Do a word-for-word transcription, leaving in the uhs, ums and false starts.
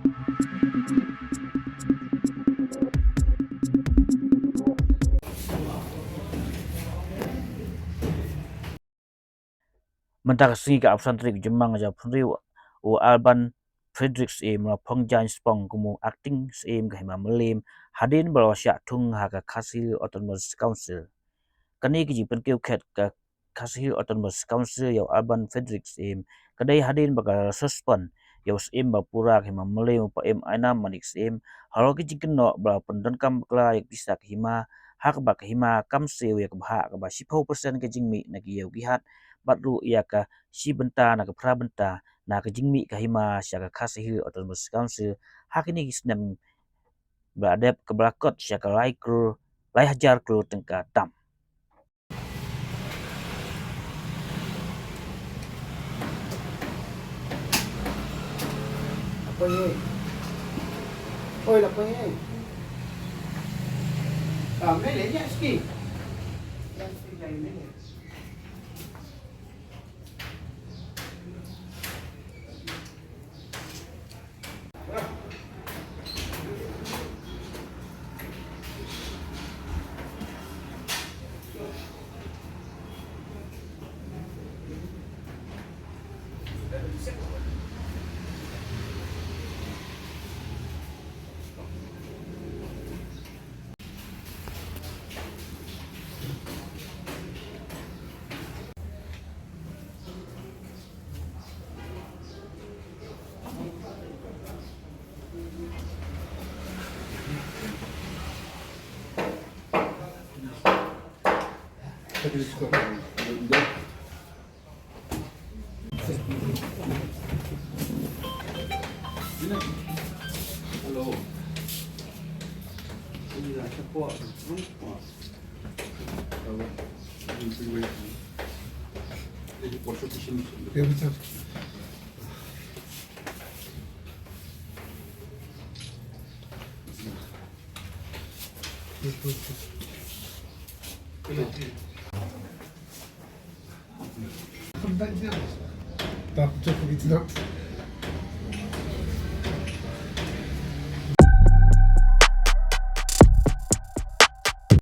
Mynta ka sngi ka arphew san tarik u Jymmang hajar arphew hynriew, u Alban Frederick Syiem u la phong jaiñ spong kum u acting Syiem ka Hima Mylliem hadien ba la shah thung ha ka Khasi Hills Autonomous Council. Kane ka jingpynkiew khet ka Khasi Hills Autonomous Council ïa u Alban Frederick Syiem ka dei hadien ba ka la suspend ïa u Syiem ba pura ka Hima Mylliem, u Paiem Ainam Manik Syiem, halor ka jingkynnoh ba la pyndonkam bakla ïa ka pisa ka hima, ha kaba ka hima kam siew ïa ka bhah kaba shiphew percent ka jingmih na ki ïew ki hat, bad ruh ïa ka shi bynta na ka phra bynta na ka jingmih ka hima sha ka Khasi Hills Autonomous Council ha kine ki snem ba la dep, kaba la kot sha ka lai klur, lai hajar klur tyngka tam.